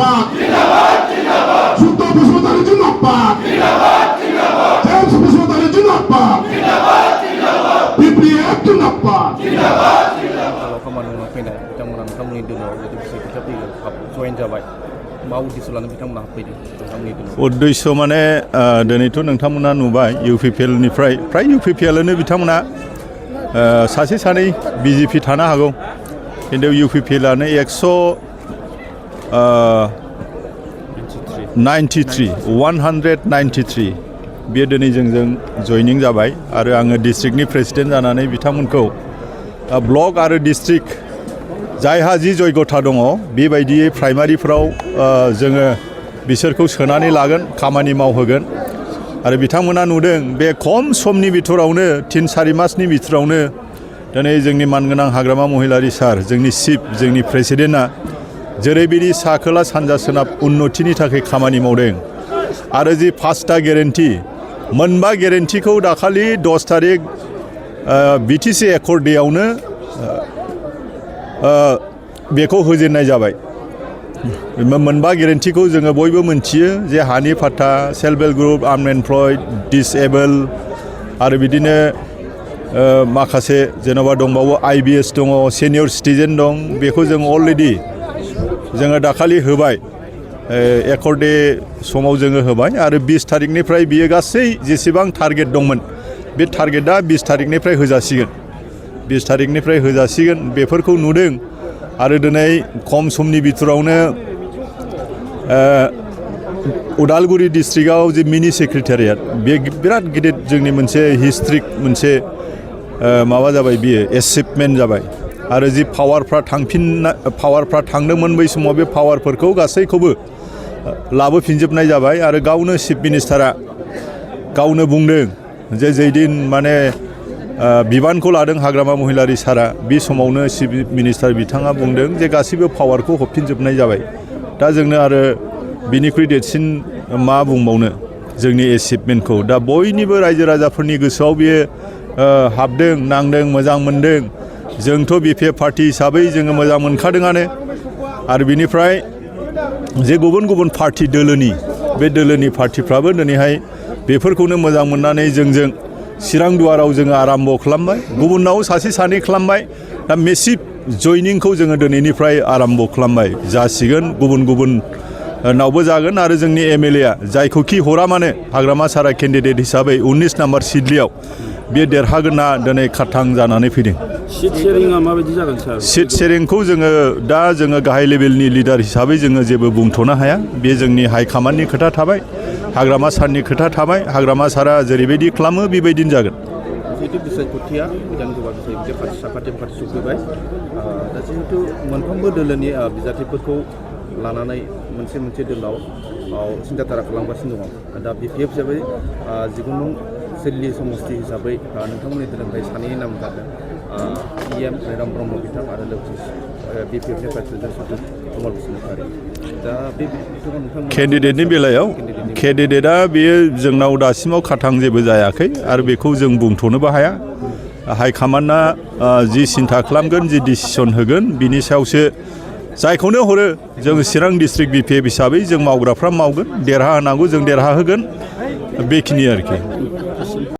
जिंदाबाद शुद्ध बसुमतारी जिंदाबाद जेम्स बसुमतारी जिंदाबाद PPF जिंदाबाद खामानि मावना फैनाय बिथांमोना नोंथांमोननि दोलोआव जुदि बिसोर खोथा फैयो जयेन जाबाय मा उद्देश्य लानानै बिथांमोना हाबफैदों नोंथांमोननि दोलोआव उद्देश्य माने दिनैथ' नोंथांमोना नुबाय UPPLनिफ्राय फ्राय UPPLआनो बिथांमोना सासे सानै BJP थानो हागौ खिन्थु UPPLआनो 193 बेयो दिनै जोंजों जयनिं जाबाय आरो आङो डिस्ट्रिक्टनि प्रेसिडेन्ट जानानै बिथांमोनखौ ब्लक आरो डिस्ट्रिक्ट जायहा जि जयगथा दङ बेबायदियै प्राइमारिफोराव जोङो बिसोरखौ सोनानै लागोन खामानि मावहोगोन आरो बिथांमोना नुदों बे खम समनि बिथोरावनो 3-4 मासनि बिथोरावनो दिनै जोंनि मानगोनां हाग्रामा महिलारी सार जोंनि चिफ जोंनि प्रेसिडेन्टआ जेरैबायदि सा खोला सानजा सोनाब उन्नतिनि थाखाय खामानि मावदों आरो जि 5टा गेरेन्टि मोनबा गेरेन्टिखौ दाखालि 10 तारिख BTC एकर्ड डेआवनो बेखौ होजेननाय जाबाय मोनबा गेरेन्टिखौ जोङो बयबो मोनथियो जे हानि फाट्टा self help group unemployed disable आरो बिदिनो माखासे जेन'बा दंबावो IBS दङ सिनियर सिटिजेन दं बेखौ जों अलरेडि जोङो दाखालि होबाय एकर्ड डे समाव जोङो होबाय आरो 20 तारिखनिफ्राय बियो गासै जेसेबां टारगेट दंमोन बे टारगेटआ 20 तारिखनिफ्राय होजासिगोन बेफोरखौ नुदों आरो दिनै खम समनि बिथोरावनो उदालगुरि डिस्ट्रिक्टआव जे मिनि सेक्रेटारियेट बे बिराद गिदिर जोंनि मोनसे हिस्ट्रिक मोनसे माबा जाबाय बियो एचिभमेन्ट जाबाय आरो जि पावारफ्रा थांदोंमोन बै समाव बे पावारफोरखौ गासैखौबो लाबोफिनजोबनाय जाबाय आरो गावनो चिफ मिनिस्टारा गावनो बुंदों जे जैदिन माने बिबानखौ लादों हाग्रामा महिलारी सारा बे समावनो चिफ मिनिस्टार बिथाङा बुंदों जे गासैबो पावारखौ हरफिनजोबनाय जाबाय दा जोंनो आरो बिनिख्रुइ देरसिन मा बुंबावनो जोंनि एचिभमेन्टखौ दा बयनिबो रायजो राजाफोरनि गोसोआव बियो हाबदों नांदों मोजां मोनदों जोंथ' BPF पार्टी हिसाबै जोङो मोजां मोनखादोंआनो आरो बिनिफ्राय जे गुबुन पार्टी बे दोलोनि पार्टीफ्राबो दिनैहाय बेफोरखौनो मोजां मोननानै जोंजों चिरां दुवाराव जोङो आराम्भ खालामबाय गुबुनाव सासे सानै खालामबाय दा मेसिभ जयनिंखौ जोङो दिनैनिफ्राय आराम्भ खालामबाय जासिगोन गुबुन नावबो जागोन आरो जोंनि MLA जायखौ कि हरा माने हाग्रामा सारा केन्डिडेट हिसाबै 19 नम्बर सिडलियाव बे देरहागोनना दिनै खाथां जानानै फैदों सीट शेयरिंआ माबायदि जागोन सार सीट शेयरिंखौ जोङो गाहाय लेभेलनि लिडार हिसाबै जोङो जेबो बुंथ'नो हाया बे जोंनि हाइ कमान्डनि खोथा थाबाय हाग्रामा सारनि खोथा थाबाय हाग्रामा सारा जेरैबायदि खालामो बेबायदिनो जागोन जिहेतु बिसायख'थिया विधानसभा बिसायख'थिया साखाथि सफैबाय दा जिहेतु मोनफ्रोमबो दोलोनि बिजाथिफोरखौ लानानै मोनसे दोलोआव सिन्थाधारा खालामगासिनो दङ दा BPF हिसाबै जिकुनु सिडली समष्टि हिसाबै नोंथांमोननि दोलोनिफ्राय सानैनि नाम जादों EM रेराम ब्रह्म बिथां आरो लोगोसे BPFनि प्रेसिडेन्ट कमल बसुमतारी दा बे केन्डिडेटनि बेलायाव केन्डिडेटआ बेयो जोंनाव दासिमाव खाथां जेबो जायाखै आरो बेखौ जों बुंथ'नोबो हाया हाइकमान्डआ जि सिन्था खालामगोन जि डिसिसन होगोन बिनि सायावसो जायखौनो हरो जों चिरां डिस्ट्रिक्ट BPF हिसाबै जों मावग्राफ्रा मावगोन देरहा होनांगौ जों देरहा होगोन बेखिनि आरोखि